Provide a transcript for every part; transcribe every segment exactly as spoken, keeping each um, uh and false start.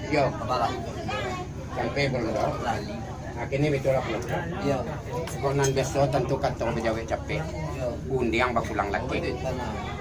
Yo. Apalah? Sampai pulang tu. Lali. Nah, kini baitulah pulang tu. Yo. Kok nan biaso tantu kato bajawek capek. Yo. Gundiang bapulang lakek.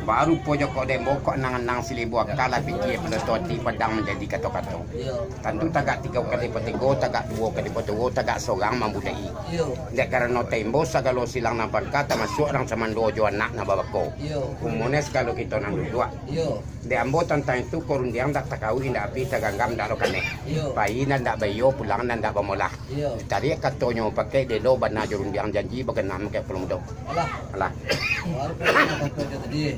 Baru po jo kok den bokok anang-anang salibu aka lah pikia pado toti padang manjadi kato-kato. Yo. Tantu tagak tigo ka dipatigo, tagak duo ka dipatuo, tagak sorang mambulai. Yo. Dek karano taimbau sagalo silang nan bangka, tamasuak urang sumando jo anak nan babako. Yo. Umua sagalo kito nan duduak. Yo. Dek ambo tantang itu, ko rundiang dak takau indak api, taganggam dak lo kaneh. Iyo. Pai nan dak baiyo, pulang nan dak bamolah. Iyo. Tarik katonyo pakai delo bana jo rundiang janji bagana makai pulo mudo. Alah. Alah. Baru kato jo tadi.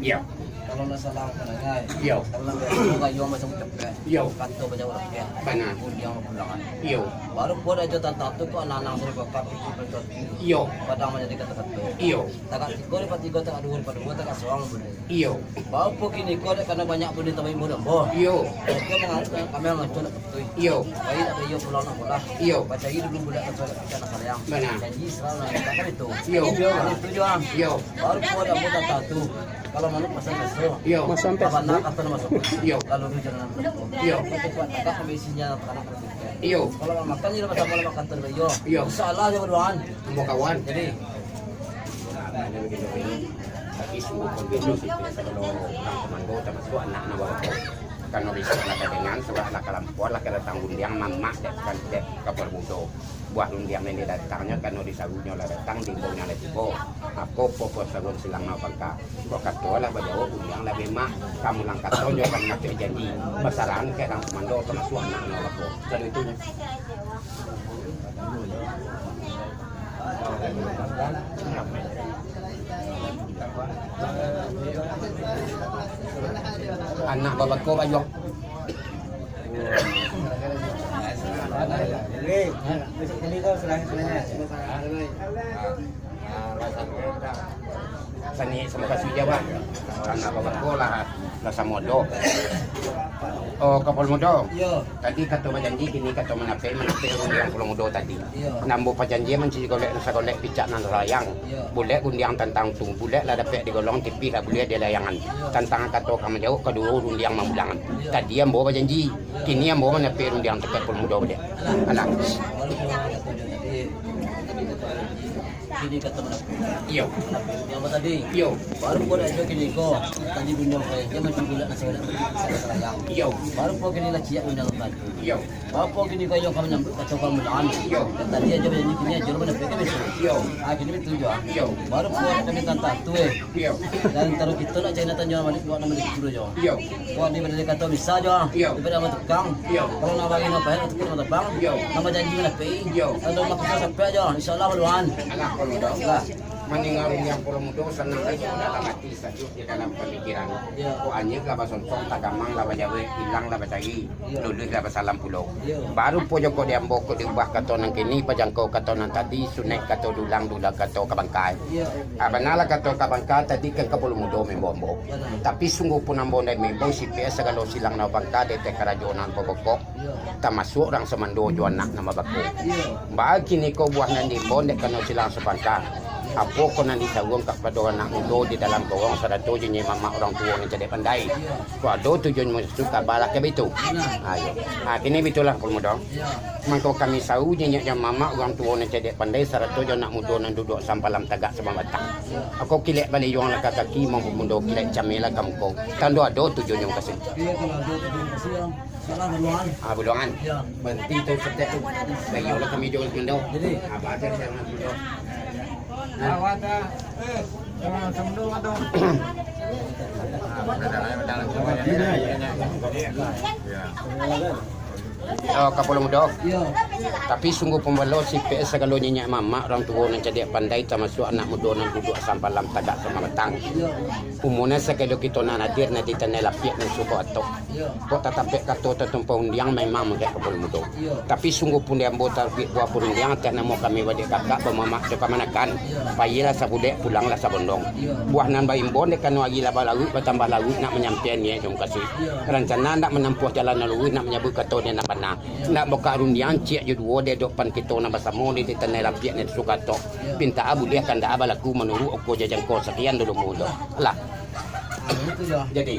Iyo. Kalau nak salah pandangai. Iyo. Kalau nak biaso, gayuang macam cepek. Iyo. Kato banyak urang. Bana. Rundiang pulangan. Iyo. Baru po dak jo tantang tu, ko anak-anak sudah bapak pikir betul. Iyo. Padang manjadi kato-kato. Iyo. Tagak tigo dipatigo, tagak duo dipaduo, tagak sorang buliah. Iyo. Bapo kini ko dek karano banyak buliah tambahin buliah ambo. Iyo. Mereka mangarap kami mangancua nak betul. Iyo. Baik nak baiyo pulang nak bolah. Iyo. Pacari dulu buliah kancua nak picah nak sayang. Bana. Janji selalu nak minta kan itu. Iyo. Kan itu jo, ah. Iyo. Baru po dak buliah tak tu. Kalau manuk pasang kaso. Iyo. Masuk sampai. Abang nak kata nak masuk. Iyo. Lalu tu jangan. Iyo. Itu kuat tagak ambil isinya anak-anak. Iyo. Kalau makan je lah, sama lah makan terbaik. Iyo. Iyo. Insya Allah je berdoaan. Ambo kawan. Jadi. Nah, ini begini, begini. Tapi sungguh pun beda sih, kalau urang komando tamasuak anak nan babako. Karano bisuak lah kadengan, surak lah kalampua, lah kadatang rundiang, mamak dek, dek kapalo mudo. Buah rundiang nan didatangnyo, karano disarunyo lah datang, diimbaunyo lah tibo. Apo pokok sagun silang nan bangka. Kok kato lah bajawab, rundiang lah bemak. Kamulang katonyo kan mati janji. Basarahan ka urang komando, tamasuak anak nan babako. Kalau itu. Anak babako bayuang. Sani samo kasih jawab. Anak babako lah, lah samo do. Oh, kapalo mudo. Iyo. Tadi kato bajanji, kini kato manapek, manapek urang kapalo mudo tadi. Iyo. Nan ambo pajanjian mancari golek nan sagolek, picak nan sayang. Iyo. Bulek rundiang tantang tu, bulek lah dapek digolong, tipih lah buliah dilayangan. Iyo. Tantang kato ka manjawab, kaduo rundiang mamulangan. Iyo. Tadi ambo bajanji, iyo. Kini ambo manapek rundiang tantang kapalo mudo bulek. Alah. Alah. Kini kato manapek. Iyo. Manapek rundiang tadi. Iyo. Baru ko dak jo kini ko, tadi rundiang ko, iyo mancari bulek nan sagolek, nan sagolek sayang. Iyo. Baru ko kini lah ciek rundiang tadi. Iyo. Bapo kini ko iyo ka manyambuik kato pamulaan? Iyo. Tadi ajo bajanji, kini ajo lah manapek ka bisuak. Iyo. Ah, kini batua jo. Iyo. Baru pulang kami tantang tu, eh. Iyo. Dan taruih kito nak cari nak tanyo baliak, buat nan baliak dulu jo. Iyo. Buat di baliak kato bisa jo. Iyo. Di baliak tukang. Iyo. Kalau nak bagi nak payah, nak tukang, nak tebang. Iyo. Nak bajanji manapek. Iyo. Kalau nak kito sampai jo, insya Allah baluan. Alah, kalau dah. Lah. Mandanga rundiang kapalo mudo, sanang raso dalam ati, sajuak di dalam pamikiran. Iyo. Kok anyuik lah basontong, tagamang lah bajawek, ilang lah bacari, iyo, luluih lah basalam pulo. Iyo. Baru po jo kok di ambo kok diubah kato nan kini, pajangkau kato nan tadi, sunaik kato dulang, dulang kato ka bangka. Iyo. Ah, bana lah kato ka bangka tadi kan kapalo mudo maimbau ambo. Bana. Tapi sungguah pun ambo ndak maimbau, sipek sagalo silang nan bangka, di ateh karajo nan babokok. Iyo. Tamasuak urang sumando jo anak nan babako. Iyo. Baa kini ko buah nan diimbau dek karano silang sabangka. Apo ko nan disaruang kapado anak mudo di dalam korong sarato jo niniak mamak urang tuo nan cadiak pandai. Iyo. Kok ado tujuan musuh kaba lah ka baitu. Bana. Ayo. Ha, kini baitulah kapalo mudo. Iyo. Mangko kami saru niniak jo mamak urang tuo nan cadiak pandai sarato jo anak mudo nan duduak sampalam tagak sabatang. Iyo. Ako kilek baliyuang lah ka kaki, mambamudo kilek cameh lah ka muko. Tando ado tujuan nan mukasuik. Iyo, kalau ado tujuan mukasuik, yo. Salah buluangan. Ah, buluangan. Iyo. Baranti tu saketek tu. Bayolah kami juo sumando. Jadi. Ah, baca saya nak sumando. Nah. Awak dah. Eh, eh, sumando atau? Ah, dah, dah, dah, dah. Iyo. Oh, kapalo mudo. Iyo. Tapi sungguah pun balo sipek sagalo niniak mamak urang tuo nan cadiak pandai, tamasuak anak mudo nan duduak sampalam tagak sabatang. Iyo. Umua nan sagalo kito nan hadir nan di tanah lapiak nan suko atok. Iyo. Kok tatapek kato tatumpah rundiang, memang mangkek kapalo mudo. Iyo. Tapi sungguah pun di ambo taruih buah pun rundiang, ateh namo kami wadik kakak bamamak jo kamanakan. Iyo. Payilah sabulek, pulanglah sabondong. Iyo. Buah nan baimbau dek karano ari lah balaruik, batambah laruik nak manyampaian niaik jo mukasuik. Iyo. Rancana nak manampuah jalan nan luruih, nak manyabuik kato nan bana. Iyo. Nak bukak rundiang ciek jo duo di adopan kito nan basamo di tanah lapiak nan suko atok. Iyo. Pintaan buliah, kandak balaku, manuruik oko jo jangko. Sakian dulu mudo. Alah. Jadi.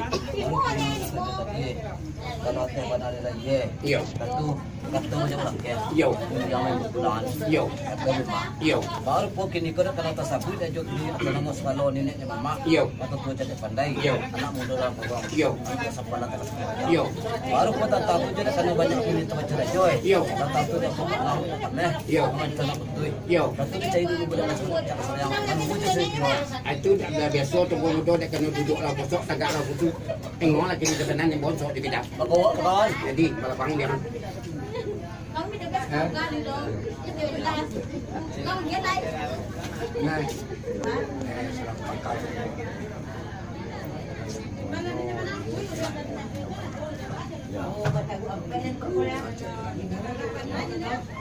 Kalau teh bana lalai, iyo. Lepas tu, kato macam urang, kan? Iyo. Yang main pukulan. Iyo. Kato rumah. Iyo. Baru po kini ko dah kalau tasabuik dah jo kini, atau namo sagalo niniak jo mamak. Iyo. Atau tuo cadiak pandai. Iyo. Anak mudo lah korong. Iyo. Atau sapalah kalau semua. Iyo. Baru po tantang tu jo dah kano banyak kini tu macam rajo, eh. Iyo. Tantang tu dah po nak ameh. Iyo. Macam nak betul. Iyo. Lepas tu dicari dulu budak masuk, cakap sayang. Kan bujuk sih, iyo. Ah, itu dah, dah biaso tu, mudo dah kano duduak lah bosok, tagak lah bosok. Tengok lah kini ke kanan ni bonsok di bidang. Bakawan, bakawan. Jadi, balapang dia. Ha? Nah.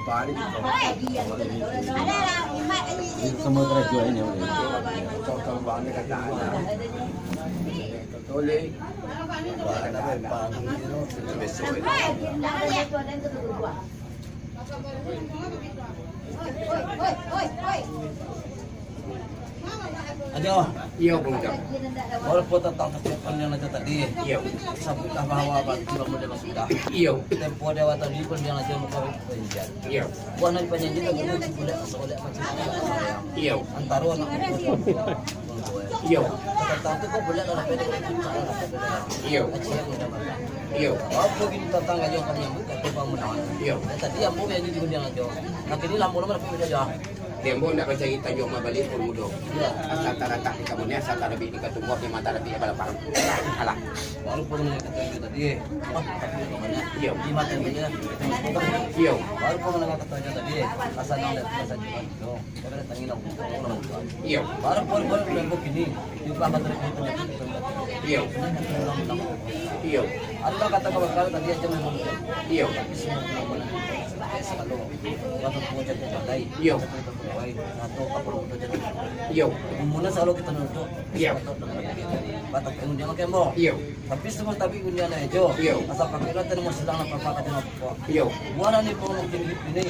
Balik. Ini semua kerajuan ini. Ajo. Iyo, Bang Jang. Walaupun tantang tatapan yang ajo tadi. Iyo. Sabuiklah bahwa bantu kamu dia sudah. Iyo. Tempo dia tadi pun yang ajo muka penjara. Iyo. Buah nan panyanyi lagu tu boleh masuk oleh apa cerita. Iyo. Antara anak muda. Iyo. Tantang tu kau boleh lah dapat. Iyo. Aceh yang muda makan. Iyo. Apa gini tantang ajo kami yang buka tu bangunan. Iyo. Dan tadi ambo yang jadi gundiang ajo. Nah, kini lambo lama dapat beda ajo. Dia ambo ndak bacarita jo mabalik pun mudo. Iyo. Asal taratak di kabun ni, asal tarabik di katumbuah, di mata rabik balapang. Alah. Baru pun yang kata ajo tadi, eh. Apa? Iyo. Di mata dia. Iyo. Baru pun yang kata ajo tadi, eh. Asal nang lihat, asal juga. Iyo. Baru, baru, baru, baru kini. Jumlah baterai itu. Iyo. Iyo. Adalah kata kawan tadi aja memang. Iyo. Tapi semua pun mana? Eh, selalu. Waktu pengujian tu pandai. Iyo. Atau kapal udah jadi. Iyo. Mula selalu kita nonton. Iyo. Batak pengundian makan bo. Iyo. Tapi semua tapi undian aja. Iyo. Asal pakai lah tadi mau sedang apa-apa kata apa. Iyo. Buat ni pengundian ini.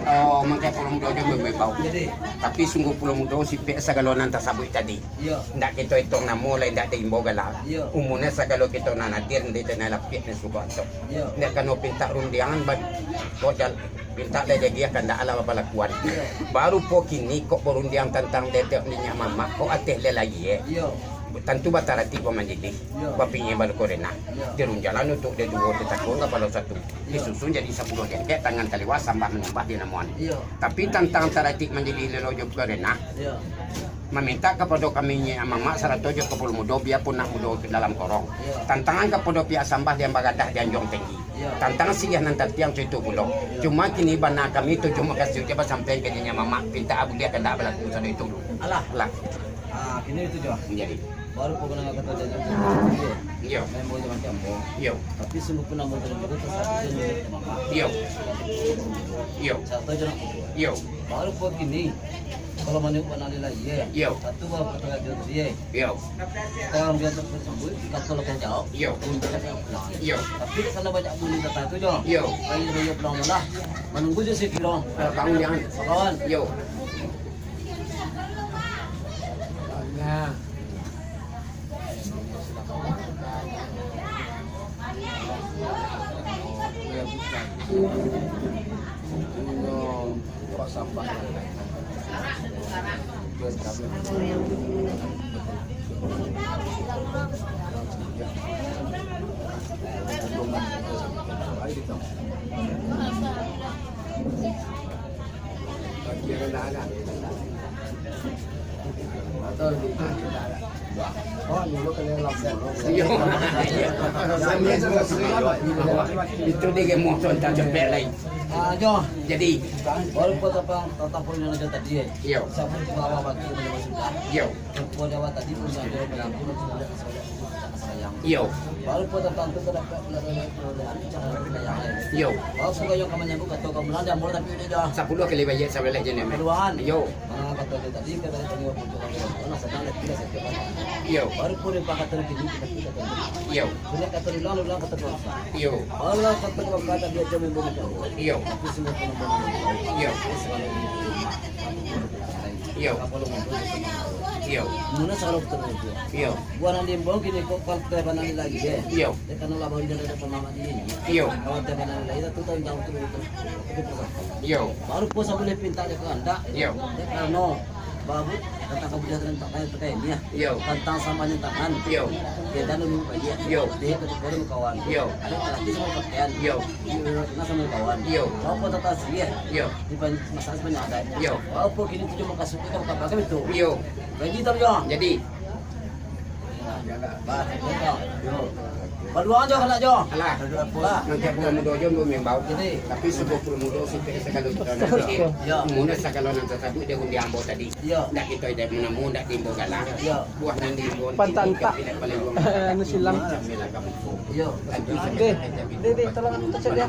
Oh, mangkai pulo mudo jo bebau. Tapi sungguah pulo mudo sipek sagalo nan tasabuik tadi. Iyo. Ndak kito ituang namo lai, ndak taimbau gala. Iyo. Umurnyo sagalo kito nan hadir di tanah lapiak nan sudah tu. Iyo. Ndak kano pintak rundiangan ban-, kok jal-, pintak lai jadi akan ndak alah balakuan. Iyo. Baru po kini kok barundiang tantang detek niniak mamak kok ateh lelai, eh. Iyo. Tantu bataratik bamanjilih, iyo, bapinyiang balaku renah. Iyo. Dirunjalan untuk dia duo, ditakuang kapalo satu. Iyo. Disusun jadi sapuluah dengkek, tangan taliwah sambah manyambah dinamoan. Iyo. Tapi tantang taratik manjilih lelo jo karenah, iyo, mamintak kapado kami niniak mamak sarato jo kapalo mudo, biapun nak mudo dalam korong. Iyo. Tantangan kapado pihak sambah dian bagadah dianjuang tinggi. Iyo. Tantang siriah nan tatiang tu itu pulo. Iyo. Cuma kini bana kami tujuah mukasuik je basampean ka niniak mamak, pintak abuliah kandak balaku sado itu dulu. Alah. Alah. Ah, kini itu jo. Jadi. Baru pun kena kata janji. Iyo. Iyo. Main bola macam bo. Iyo. Tapi sungguh pun ambo tadi dulu tu satu je niniak mamak. Iyo. Iyo. Satu je nak mudo. Iyo. Baru pun kini. Kalau manyuruh nak lelai, ye. Iyo. Satu baru kata rajo tadi, ye. Iyo. Kalau dia tak bersambut, kata lo kau jawab. Iyo. Pun dia tak pulang. Iyo. Tapi di sana banyak bunyi kata tu jo. Iyo. Kalau dia pulang malah, menunggu je sekilo. Kalau kamu jangan. Kawan. Iyo. Nah. Itu dia motor tak cepet lain. Ah, jo. Jadi, baru po tapang, tatapon yang ajo tadi, eh. Iyo. Siapa di bawah batu, bawah sudah. Iyo. Kau jawab tadi pun ada yang bilang, aku nak sudah sayang. Iyo. Baru po tantang tu terdapat pula ada cara yang lain. Iyo. Baru po kayo kamu nyambut kata kamu lah, dia mula tapi dia dah. Sapuluah kali bayar sabaleh je ni, men. Keluhan. Iyo. Ah, kata dia tadi, kata dia tadi waktu tu, kalau nak senang, dia Iyo. Baru pun dia pakai terus ini, kita, kita terus. Iyo. Sudah kata ulang, ulang kata kuasa. Iyo. Kalau kata kuasa tak dia jamin bukan tahu. Iyo. Tapi semua pun boleh. Iyo. Iyo. Apa lo mau? Iyo. Muna salah betul itu. Iyo. Buah nan diimbau kini kok kalau teh panan lagi, eh. Iyo. Dia kan lah baru dia ada pemahaman ini. Iyo. Kalau teh panan lagi, satu tahun jauh tu, itu, itu, itu. Iyo. Baru puasa boleh pinta dia kehendak. Iyo. Dia karena babu tentang kebijakan tak kaya, tak kaya ni, ya. Iyo. Tentang sampah nyen tangan. Iyo. Dia dan dulu bagi, ya. Iyo. Dia kecuali kawan. Iyo. Ada lagi sama pakaian. Iyo. Iyo, kena sama kawan. Iyo. Bapak tetap sih, ya. Iyo. Di pan-, masalah sebanyak ada. Iyo. Bapak kini tujuh makasih kita bukan pakai itu. Iyo. Gaji tak, Jo? Jadi. Bah, yo. Paluang ajo, kanak jo. Alah. Bah. Nan tiap puluah mudo jo ambo maimbau. Jadi. Tapi sabuah puluah mudo, sipek sagalo kito nan tadi. Yo. Muna sagalo nan tasabuik di rundiang ambo tadi. Yo. Ndak kito ida manamo, ndak diimbau galak. Yo. Buah nan diimbau Pantantak. Anu silang. Yo. Deh, deh, deh, tolong tu cek dia.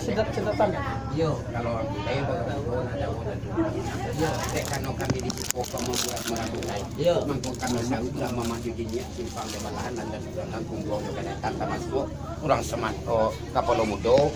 Sedap-sedapan. Yo. Kalau aku tahu, baru aku nak tahu. Yo. Dek kano kami di Kok ka mambuek marapulai. Iyo. Mangko kami sauik lah mamaju diniak simpang jo balahan, nan dalam kumbuang jo kadetan tamasuak urang saman-, o, kapalo mudo,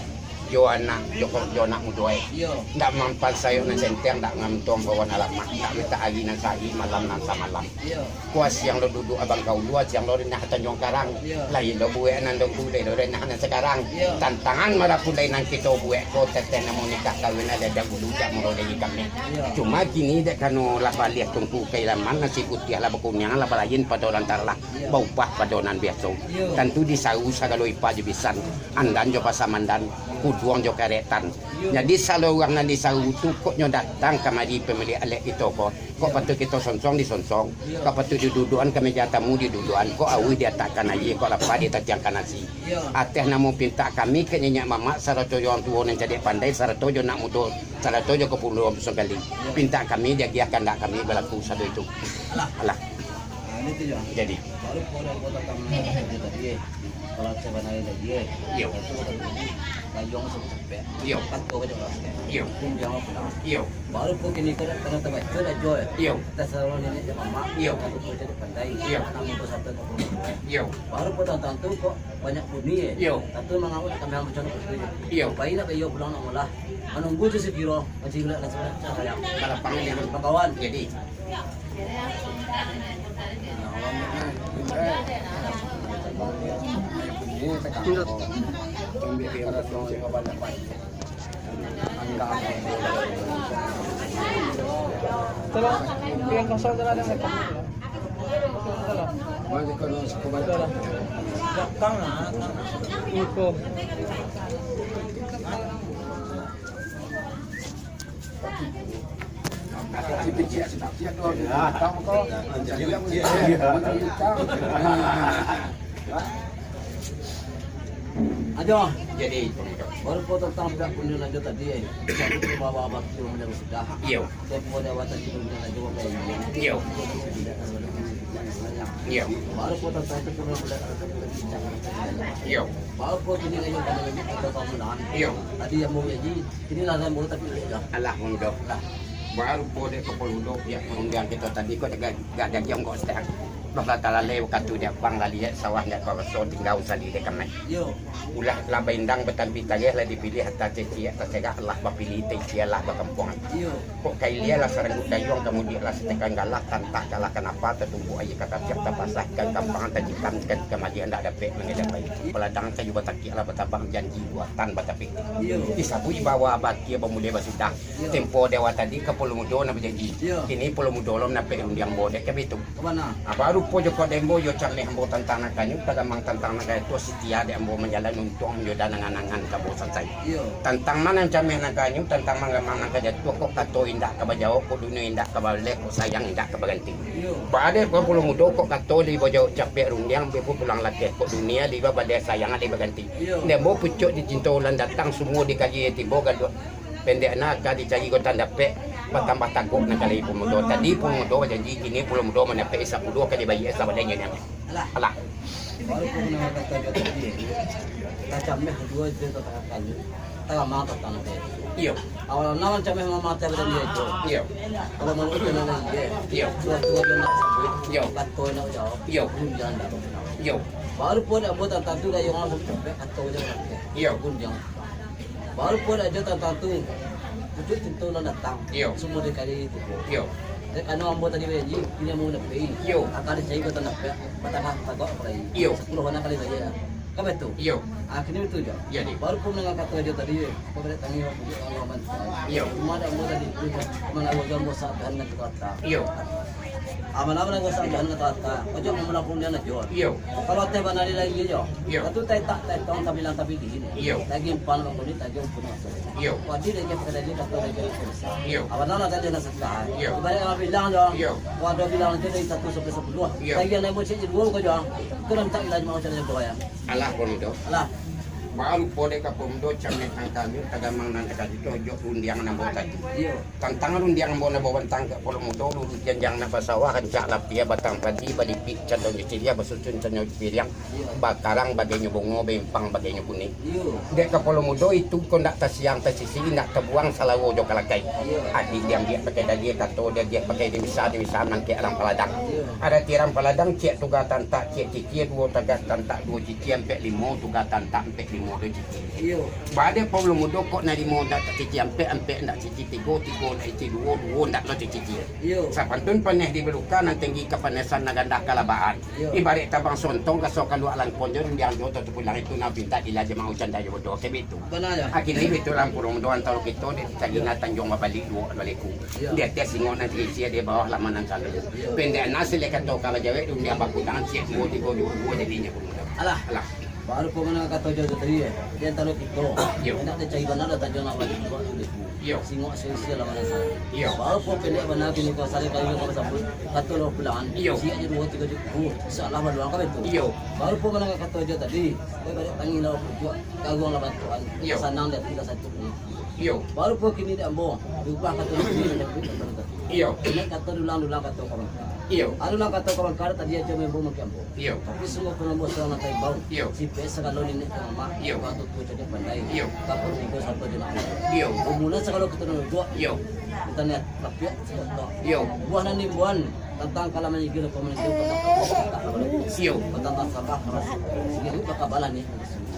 jo anak, jo ko-, jo anak mudo, eh. Iyo. Ndak mampan sayok nan senteng, ndak ngantuang bawan alamah, ndak mintak ari nan sahari, malam nan samalam. Iyo. Kua siang lo duduak abang kaulu, siang lo rinah tanjuang karang. Iyo. Lai lo buek nan dahulu, lai lo rinah nan sakarang. Iyo. Tantangan marapulai nan kito buek ko, teteh namo nikah kawin ado dahulu, cak mulo dari kami. Iyo. Cuma kini dek kano lah baliah tungku kailaman, nasi putiah lah bakuniang, lah balain pado nan tarlah, iyo, baubah pado nan biaso. Iyo. Tantu disaru sagalo ipa jo bisan, andan jo pasamandan, kuduang jo karetan. Iyo. Jadi, saluruah nan disaru tu kok nyo datang kamari pamiliak alek kito ko. Kok patut kito sonsong disonsong, iyo, kok patut diduduakan ka meja tamu diduduakan, kok auih diatakkan aia, kok lapa ditatiangkan nasi. Iyo. Ateh namo pintak kami ka niniak mamak sarato jo urang tuo nan cadiak pandai sarato jo anak mudo sarato jo kapuluah sangkali. Iyo. Pintak kami diagiah kandak kami balaku sado itu. Alah. Alah. Nah, ini tu, Jo. Jadi. Baru kalau buat tentang tadi, eh. Kalau saya banai lagi, eh. Iyo. Itu bukan lagi. Layuang sampai. Iyo. Empat kau baca kelas, eh. Iyo. Pun dia mau pulang. Iyo. Baru pun kini kau dah pernah terbaca dah, Jo, eh. Iyo. Kita selalu nenek dan mamak. Iyo. Satu pun jadi pandai. Iyo. Anak muda satu tak pun. Iyo. Baru pun tentang tu kok banyak bunyi, eh. Iyo. Satu mangawal kami yang macam tu. Iyo. Baik nak bayo pulang nak malah. Menunggu tu sekiro, macam gula dan sebagainya. Kalau panggil dia. Pakawan. Jadi. Tolong, yang kosong tu ada mereka. Tolong. Belakang lah. Info. Ajo. Jadi, baru potong tentang budak punyo ajo tadi, eh. Jadi, bawa abang tu, sudah. Iyo. Tempo dia awak tadi, punyo ajo, bawa kain. Iyo. Iyo. Baru potong tentang itu, punyo budak. Iyo. Baru potong ini, ajo, pada lagi, kita bangunan. Iyo. Tadi yang mau jadi, Inilah rambut tapi udah. Alah, mudo. Lah. Baru po dek kapalo mudo, pihak parundiang kito tadi, kok gak, gak dagiang kok setek. Bah lah talalai wakatu dek bang laliek sawah dek kawaso tingga usali dek kamai. Yo. Ulah lah baindang batampi tareh lah dipilih atas ceciak tasegak lah bapilih taicia lah bakampuang. Yo. Kok kailia lah saranggut dayuang kamudiak lah setekan galah tantak galah kanapa tatumbuak aia katapiak tapasah ikan kampangan tajikan ikan kamali andak dapek mangadapai. Baladang kayu batakik lah batabang janji buatan batapik. Iyo. Disabuik bawa batia bamulai basudah. Iyo. Tempo dewa tadi ka Pulau Mudo nak bajanji. Iyo. Kini Pulau Mudo lo mandapek rundiang bodek ka bitu. Ka mana? Ah, baru po jo kok dembo yo cameh ambo tantang nan kanyu, tagamang tantang nan kanyu tu sitia dek ambo manjalan untuang jo dan angan-angan ka ambo sansai. Iyo. Tantang ma nan cameh nan kanyu, tantang ma gamang nan ka jatuah, kok kato indak ka bajawab, kok dunia indak ka baleh, kok sayang indak ka baganti. Iyo. Baadek ka Pulau Mudo, kok kato di bajawab capek rundiang, beko pulang lakeh, kok dunia di babaleh sayang di baganti. Iyo. Ndak ambo pucuk di cinto ulan datang, sumua di kaji tibo gaduah. Pendek na ka dicari gotan dapek, batambah tagok nan kalai Pulau Mudo. Tadi Pulau Mudo bajanji, kini Pulau Mudo mandapek isa puluah kali bayia sabalai nyo ni. Alah. Alah. Baru pun nak kata dia tadi, eh. Tacameh dua je tak kali. Tak lama tak tangke. Iyo. Awak nan cameh mamateh badan dia tu. Iyo. Kalau manusia nan dia. Iyo. Suatu ajo nak sabuik. Iyo. Kato nak jawab. Iyo. Gundiang nak bakenal. Iyo. Baru pun ambo tantu gayung langsung capek, kato je nak. Iyo. Gundiang. Baru pun ajo tantu pucuk cinto nan datang. Iyo. Semua dikali itu. Iyo. Dek anu ambo tadi bajanji, kini ambo dapat. Iyo. Akan dicari kota nak, batambah tagak apalagi. Iyo. Sepuluh anak kali saja. Kan betul? Iyo. Ah, kini betul je. Jadi. Baru pun dengan kato ajo tadi, kau boleh tanya Allah bantu. Iyo. Cuma ada ambo tadi tu, mana ambo sabahan dengan kata. Iyo. Aman-aman ambo sabahan dengan kata. Ojo mau melakukan dia nak jual. Iyo. Kalau teh bana di lagi jo. Iyo. Katu teh tak teh tong tabilang tapi di sini. Iyo. Lagi empan bang kulit, lagi umpun masuk. Iyo. Padi lagi pakai lagi kato lagi umpun. Iyo. Aman-aman tadi nak sebelah. Iyo. Kembali ambo bilang jo. Iyo. Kau ada bilang aja dari satu sampai sepuluh. Iyo. Lagi yang lain buat cek dua kau jo. Kau nak tak bilang mau cari dua ya. Alah, Pomudo. Alah. Baru podek ka Pomudo, cameh nan kanyu, tagamang nan kanyu tu, jo rundiang nan bawa tadi. Iyo. Tantang rundiang ambo nan bawa tantang ka Pomudo, lurus janjang nan basawah, rancak lapia batang padi, balipik candonyo cilia, basusun candonyo piriang, iyo, bakarang bagainyo bungo, baimpang bagainyo kunik. Iyo. Dek ka Pomudo itu ko ndak tasiang, tasisi, ndak tabuang, salawo jo kalakai. Iyo. Adik diambiak pakai dagie, kato diagiah pakai dimisa, dimisa nangkek alang paladang. Iyo. Ada tiram paladang, ciek tuga tantak, ciek cikie, duo tagah tantak, duo cikie, ampek limo tuga tantak, ampek limo duo cikie. Iyo. Badek Pomudo kok narimo ndak cicie ampek, ampek ndak cicie tigo, tigo ndak cicie duo, duo ndak lo cicie. Iyo. Sapantun paneh di baluka, nan tinggi kapanesan, nan randah kalabaan. Iyo. Ibarat tabang sontong, kaso kaluak langkon jo rundiang jo, tu pulang itu nan pintak dilah jamaah ujan dayo bodoh, kayak itu. Bana jo. Akhirnya itu lampu rondo antaro kito, di tagina tanjuang babalik duo baliku. Iyo. Di ateh singo nan isi, di bawah laman nan kalu. Iyo. Pendek nasi lek kato kalau jawek, rundiang bakutangan, siap duo, tigo, duo, duo jadinyo. Alah. Alah. Baru pun kato jo tadi, di antaro kito. Iyo. Nak dicari bana dah tajam nak baliku duo baliku. Iyo. Singo isi laman nan kalu. Iyo. Baru pun pendek bana kini ko sari kali ko sampai kato lo pulangan. Iyo. Siap je duo, tigo je. Oh, salah baluang kan itu. Iyo. Baru pun manangah kato jo tadi, kau balik tangi lawan pucuk, gaguang lawan Tuhan. Iyo. Sanang dia tidak satu pun. Iyo. Baru pun kini dek ambo, rubah kato kini. Iyo. Kini kato dulang-dulang kato kawan. Iyo. Adulang kato kawan kada tadi aja membo maki ambo. Iyo. Tapi sungguh pun ambo surang nan taimbau. Iyo. Si pesa kalau nenek ka mamak. Iyo. Waktu tu cadiak pandai. Iyo. Kapur tigo satu je nak. Iyo. Umurnya segala kita nunjuk. Iyo. Kita niat rapiak sebetul. Iyo. Buah nan nimbuan. Tantang kalam manyigil komuniti, tantang kalam manyigil. Iyo. Tantang sabah, sigi bakabalah ni.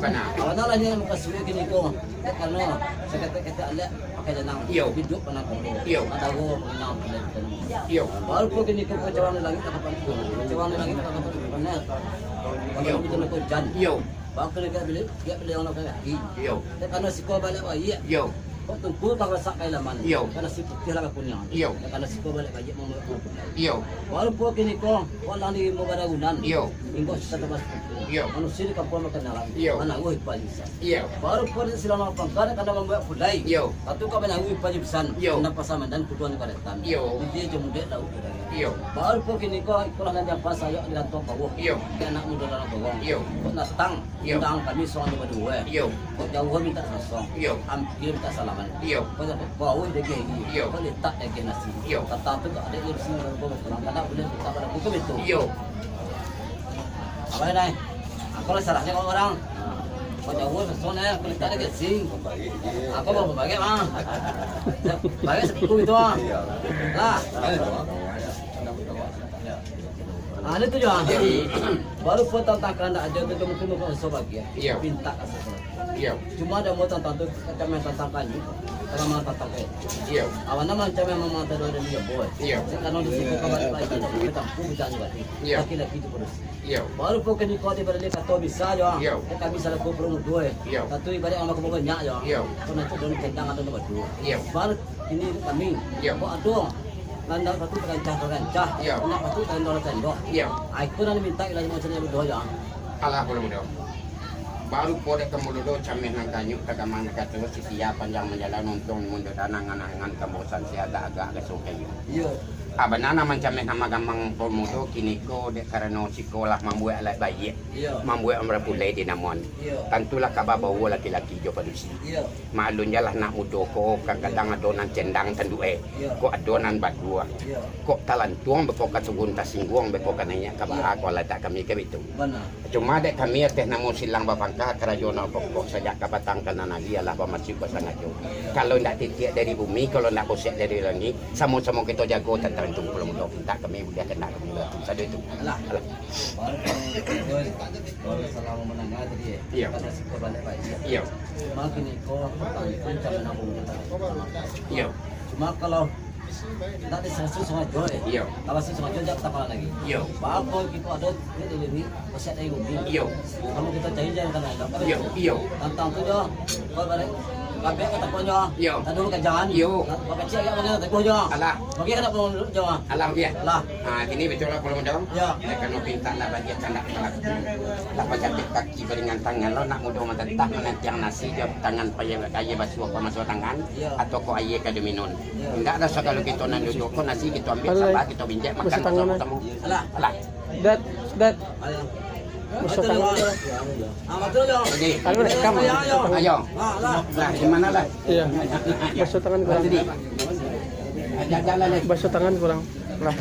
Bana. Awan lah ni muka suwe kini ko. Karena saketek-ketek alek pakai janang. Iyo. Hidup panang kondo. Iyo. Ada go panang kondo. Iyo. Walaupun kini ko kacauan di langit, tak apa. Kacauan di langit, tak apa. Iyo. Kalau kita nak hujan. Iyo. Bangka dekat bilik, dia bilik orang nak kaki. Iyo. Karena siko balik baik. Iyo. Kok tungku tak rasak kailaman. Iyo. Karena si putih lah kuniang. Iyo. Karena siko balik baik, mau. Iyo. Walaupun kini ko, walang di mabadagunan. Iyo. Inggo sisa tabas. Iyo. Manusia di kampung makan dalam. Iyo. Mana woi pagi san. Iyo. Baru pun silang lapang kada kada mambuek pulai. Iyo. Satu ka mana woi pagi san. Iyo. Ndak pasaman dan kuduan karetan. Iyo. Dia je mudek laut. Iyo. Baru pun kini ko, ikulah nan jampas sayok di rantau bawah. Iyo. Dia anak muda dalam bawah. Iyo. Kok nak tang. Iyo. Undang kami surang jo baduo. Iyo. Kok jauah minta sosong. Iyo. Ampia minta salaman. Iyo. Kok dapat bau daging. Iyo. Kok letak daging nasi. Iyo. Kata tu kok ada yang sini kalau kau pulang kada boleh minta pada buku itu. Iyo. Apa ni? Aku lah salahnya kalau orang. Kok jauah sosong eh, kok letak daging sing. Aku mau berbagi mah. Bagi sepuku itu ah. Iyo. Lah. Ah, ini tu je, ah. Jadi, baru pun tantang kandak aja tu, mungkin mungkin usah bagi, ya. Iyo. Pinta kasih. Iyo. Cuma ada mau tantang tu, kacameh tantang kanyu, kalau mau tantang kanyu. Iyo. Awan nama macam yang memang tak ada dia boy. Iyo. Sekarang di situ kabar lagi, kita pun bisa juga. Iyo. Laki-laki tu terus. Iyo. Baru pun kini kau di balik kato bisa je. Iyo. Kita bisa laku perlu dua. Iyo. Satu ibarat orang banyak je. Iyo. Kau nak cedon kendang atau nak berdua. Iyo. Baru Ini kami. Iyo. Kok ado landak batu tarancah, tarancah. Iyo. Landak batu tarendoh, tarendoh. Iyo. Ah, iko nan minta ilah macam ni bedoh ya. Alah, bulu mudo. Baru podek ka muludo, cameh nan kanyuk, tagamang nan kato, sitia panjang manjalan, untung mundur tanang, angan-angan kambosan, siagak-agak gaso kayu. Iyo. Ah, bana nan mancameh nan magamang pemudo kini ko, dek karano siko lah mambuek alat baiak, iyo, mambuek ambulan pulai di namuan. Iyo. Tantulah ka babawo laki-laki jo padusi. Iyo. Maklum jalah nak mudo ko, kadang-kadang ado nan cendang tanduak, eh. Iyo. Kok ado nan baduah. Iyo. Kok talantuang beko ka turun, tasingguang beko ka naiak ka baa, iyo, ko latak kami ka bitu. Bana. Cuma dek kami ateh namo silang bapangka, karajo nan pokok sajak ka batang ka nan ari alah bamasuak basangajo. Kalau indak titiak dari bumi, kalau indak bosek dari langik, samo-samo kito jago tantang itu, kalau mudah pintak kami buliah kandak kami batu sado itu. Alah. Alah. Baru kalau, kalau salah mandanga tadi, eh. Iyo. Kata siko baliak baiak. Iyo. Cuma kini ko tantang itu macam mana bumi. Iyo. Cuma kalau Ndak di sasuh sangajo, eh. Iyo. Kalau sasuh sangajo, jak tapalan lagi. Iyo. Baa kok kito ado, ni dulu ni, basiak dari bumi. Iyo. Kalau kito cari jalan tangah, iyo, iyo. Tantang tu jo, kau balik, kabeh ka tapuan jo. Iyo. Tadu kajangan. Iyo. Bakaciak agak bana, taguh jo. Alah. Bagi ka tapuan jo. Alah, iyo. Alah. Ah, kini batua lah kalau mudo. Iyo. Dek karano pintak lah bagi kandak talaku. Lah bajatik kaki baringan tangan lo, nak mudo matatah manantiang nasi jo tangan payah aia basuah pamasuah tangan, iyo, atau ko aia ka diminum. Indak ado sagalo kito nan duduak ko nasi kito ambiak, alah, sambah kito binjek makan basah tangan, eh, basamo-samo. Alah. Alah. Dat, dat. Alah. Basah tangan. Ah, batua lah. Jadi, anu, rekam. Ayo, ayo. Ayo. Ah, lah. Lah, di mana lah? Iyo. Basah tangan kurang. Jadi, jalan lah. Basah tangan kurang. Lah.